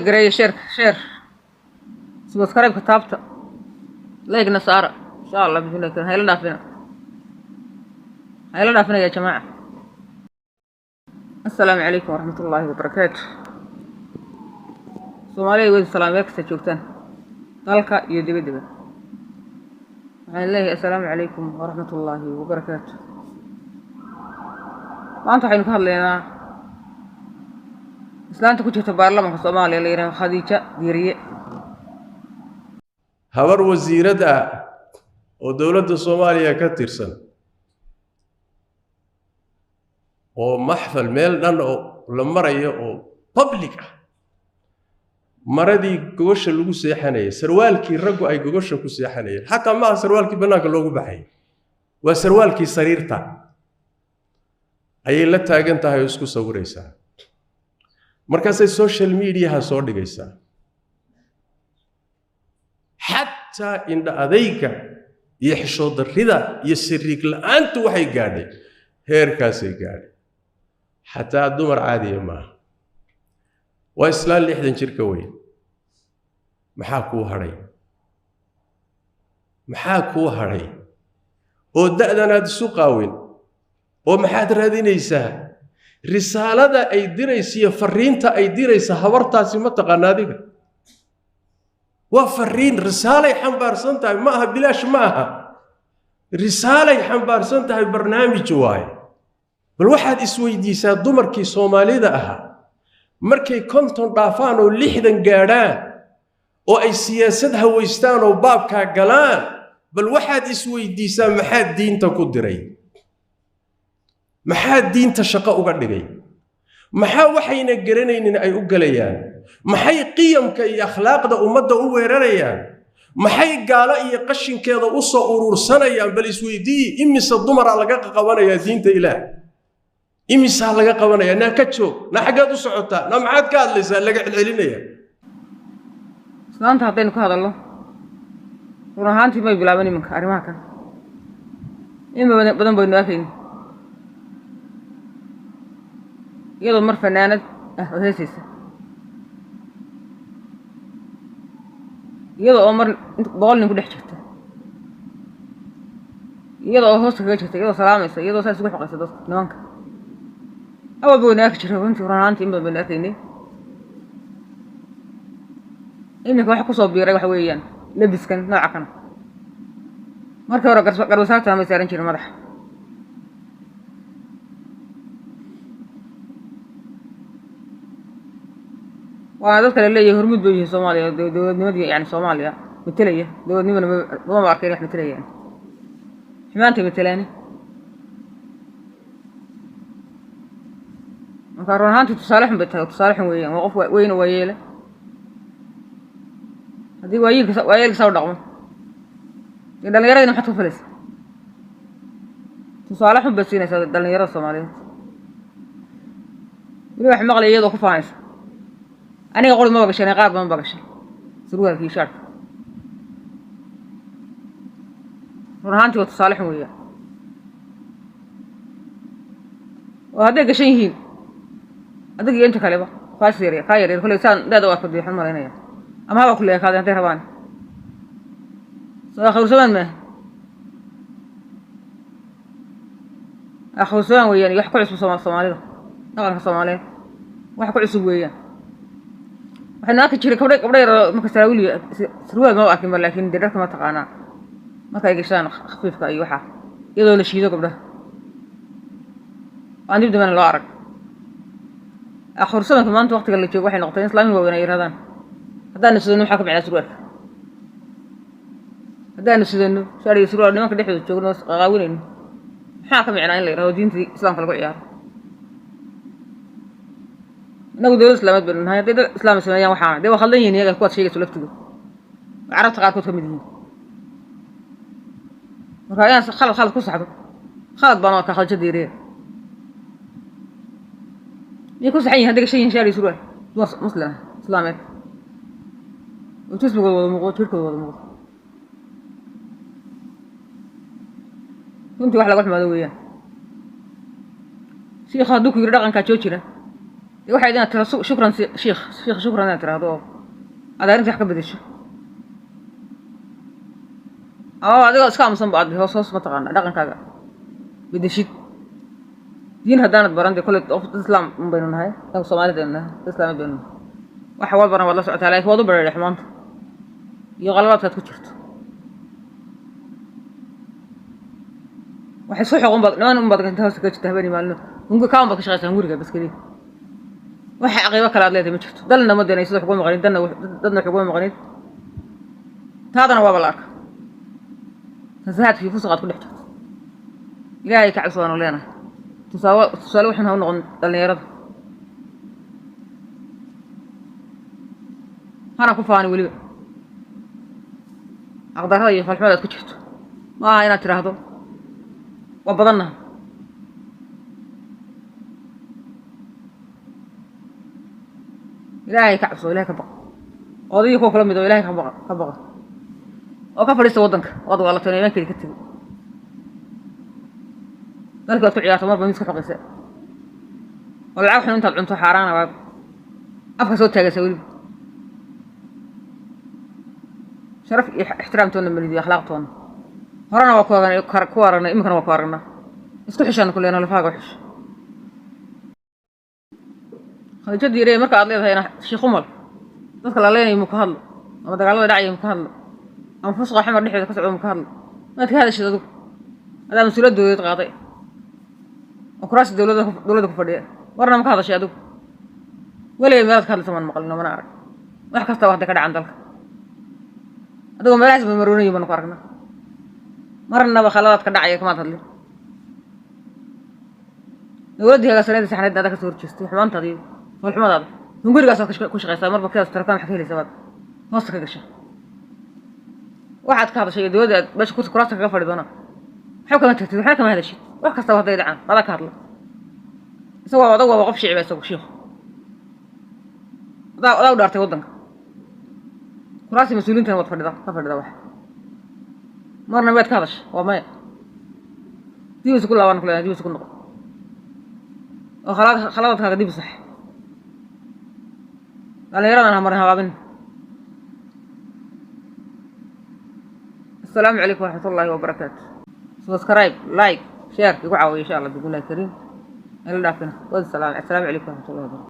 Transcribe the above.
Gareeya, share, share, subscribe-ka taabta, like-na saara, insha Allah. Bismillah karim. Hayla dhaafina, hayla dhaafina ya jamaaca. Assalaamu calaykum waraxmat ullaahi wabarakaatu. Soomaalida wada salaam, meel kasta joogtaan, dalka iyo dibaddaba. Waxaan leeyahay assalaamu calaykum waraxmat ullaahi wabarakaatu. Maanta waxaynu ka hadlaynaa islaanta ku jirta baarlamaanka Soomaaliya, la yidhaahdo Khadiija Diiriye. Habar wasiirad ah oo dowladda Soomaaliya ka tirsan oo maxfal meel dhan oo la marayo oo public ah, maradii gogosha lagu seexanayay, sarwaalkii raggu ay gogosha ku seexanayeen, xataa maaha sarwaalkii bannaanka loogu baxayay, waa sarwaalkii sariirta, ayay la taagan tahay oo isku sawiraysaa. Markaasay social mediaha soo dhigaysaa. Xataa indha adayga iyo xishood darrida iyo sariig la'aantu waxay gaadhay heerkaasay gaadhay. Xataa dumar caadiya maaha, waa islaan 60 jir ka weyn. Maxaa kuu hadhay? Maxaa kuu hadhay oo da'dan aad isu qaawin oo maxaad raadinaysaa? Risaalada ay diraysa iyo fariinta ay diraysa habartaasi ma taqaana adiga? Waa fariin, risaalay xambaarsan tahay. Ma aha bilaash, ma aha, risaalay xambaarsan tahay, barnaamij waaye. Bal waxaad isweydiisaa, dumarkii Soomaalida ahaa markay 50 dhaafaan oo 60 gaadhaan oo ay siyaasad hawaystaan oo baabkaa galaan, bal waxaad isweydiisaa, maxaa diinta ku diray? Maxaa diinta shaqo uga dhigay? Maxaa waxayna garanaynin ay u galayaan? Maxay qiyamka iyo akhlaaqda ummadda u weerarayaan? Maxay gaalo iyo qashinkeeda u soo uruursanayaan? Bal isweydii, imise dumaraa laga qabanayaa diinta Ilaah? Imisaa laga qabanayaa? Naa ka joog, naa xaggeed u socotaa, naa maxaad ka hadlaysaa, laga celcelinaya. Islaanta haddaynu ka hadalno, run ahaantii may bilaaban iminka arrimaha kan, in badan baynu arkayni iyadoo mar fanaanad ah oo heesaysa, iyada oo mar 100 nin ku dhex jirta, iyada oo hoosta kaga jirta, iyadoo salaamaysa, iyadoo saa isugu xoqaysa dadka nimanka. Awalba waynu arki jiray runtii, run ahaantii in badan baynu arkaynay. Iminka waxa kusoo biiray waxa weeyaan labiskan nooca kana. Markii hore garbasaartana may saaran jirin madaxa. Waana dadka la leeyahay hormuud bay yihiin Soomaaliya, dowladnimadii yani Soomaaliya metelaya. Dowladnimana mama arkayn wax metelayaan, xumaantay metelaani. Marka run ahaantii tusaale xun bay tahay, tusaale xun weeyaan. Waa qof weyn oo waayeela. Haddii waayeelka waayeelka saa u dhaqmo, dee dhallinyaradina maxaad ku filaysa? Tusaale xun baad siinaysaa dhallinyarada Soomaaliyeed. Weli wax maqlaya iyadoo ku faanaysa: "Aniga qori maba gashan, qaar badan ba gashay surwaalkii shaarka." Run ahaantii waa tusaale xun weeyaan. Oo hadday gashan yihiin adiga iyo inta kaleba kaas yaryar, kaa yaryar kolley saan da'da u arko, dee waxaan malaynaya ama haba ku leekaadeen hadday rabaan. Soo akhirsamaan maaha, akhirsamaan weeyaan. Iyo wax ku cusub Soomaalida, dhaqanka Soomaaliyeed wax ku cusub weeyaan. Waxaynu arki jiray gabdho, gabdho yar oo marka saraawiil, sarwaal maba arkin ba, laakiin dee dharka ma taqaanaa, marka ay gashaan khafiifka iyo waxaa, iyadoo la shiido gabdhaha aan dib dambena loo arag. Akhirsamanka maanta waqtiga la joogo waxay noqotay in islaamihi waaweyn ay yidhahdaan: "Haddaanu sidano, maxaa ka micnaa surwaalka? Haddaanu sidano shaar iyo surwaal, nimanka dhexdooda joogno, qaqaawinayno, maxaa ka micnaa?" In la yidhahdo diintii Islaamka lagu ciyaaro. Innagu dowlad Islaameed baynu nahay. Hadday dad Islaam sameeyaan waxaana, dee waa khaldan yihiin iyaga kuwaad sheegayso laftigood, oo Carabta qaarkood ka mid yihiin. Marka inaan khalad khalad ku saxdo, khalad baan u arkaa. Khadija Diiriye miyay ku saxan yihin hadday gashan yihin shaar iyo surwaal, dumar Muslim ah, Islaameed, oo jismigooda wada muuqdo, jirkooda wada muuqdo? Runtii wax laga xumaado weeyaan. Shiikhu hadduu ku yidhi dhaqankaa joojina. Dee waxay inaad tira shukran shiikh, shiikh shukran inaad tiraahdo oo aad arrinta wax ka bedesho, ama adigoo iska aamusan ba aad hoos hoos mataqaana dhaqankaaga bedeshid. Diin haddaanad baran, dee kolley qof dad islaam un baynu nahay, annagu Soomaalida baynu nahay, dad islaamid baynu nahay. Waxa waad baran, waad la socotaa, laakiin waad u bareeray xumaanta iyo qaladaadkaad ku jirto. Waxay soo xoqon baad niman un baad gacanta hoosta kaga jirta habeenii maalino. Hungi kaan baad ka shaqaysaa, hunguriga bas keliya. Waxa caqiibo kale aad leedahay ma jirto. Dalna ma danaysid, wax uguma maqanid danna, dadna wax uguma maqanid, taadana waaba la arka fasahaadka iyo fusuqaad ku dhex jirto. Ilaahay ka cabsi waanu leenahay. Tusaale waxaan ha u noqon dhallinyarada, hana ku faani weliba aqdarrada iyo falxumada aad ku jirto. Ma aha inaad tidhaahdo waa badannaha. Ilaahay ka cabso, Ilahay ka baqa, odayii kuwa kula mid oo Ilahay ka baqa, ka baqa oo ka fadhiista waddanka. Waad waalateen, imaankeedi ka tegey, dalkii waad ku ciyaarto, marba mid ka xoqaysa oo lacag xun intaad cunto xaaraana waad afka soo taagaysa. Weliba sharaf iyo ixtiraamtoona malid iyo akhlaaqtoona horena waa ku aragnay, iminkana waa ku aragnaa. Isku xishaan ku leenahay, lafahaaga u xisho. Khadiijadii yarey marka aad leedahayna shiikhumal dadka la leenayo mu ka hadlo, ama dagaalada dhacaya mu ka hadlo, ama fusqa Xamar dhexdeeda ka socda mu ka hadlo? Maad ka hadashid adigu, adaa mas-uuliyad dowladeed qaaday oo kuraasta dowladda ku fadhiya, warna ma ka hadashay adigu? Weligay meelaad ka hadlaysa maan maqlin oo mana arag. Wax kastaba hadday ka dhacan dalka, adigoo meelahaas marmaroonayin baanu ku aragnaa. Marnaba khaladaad ka dhacaya kamaad hadlin. Dowladdii hagaagsaneed saxneed adaa kasoo horjeestay xumaantaada iyo foolxumadaada. Hungurigaasaad ku shaqaysaa, marba kidaas tarakaan wax ka helaysa baad hoosta ka gasha. Waxaad ka hadashay iyo dowladda aad meesha kursi kuraasta kaga fadhi doonaa waxba kama tagtid, waxna kama hadashid. Wax kastaba hadday dhacaan adaa ka hadla. Isagoo adag waaba qof shiciba, isagu shiikhu adaa u dhaartay waddanka, kuraasti mas-uuliyiintana waad fadhidaa, ka fadhidaa. Wax marna miyaad ka hadashay? Waa maya. Dib isu ku laaban ku leedahay, dib isu ku noqon oo khaladaadkaaga dib u sax. Dhallinyaradan ha marin habaabin. Asalaamu calaykum waraxmat ullaahi wabarakaatu. Subscribe, like, share igu caawiya insha Allah bismillahi kariim. Ila dhaafina wad salaam. Assalaamu calaykum waraxmat ullahi wabarakatu.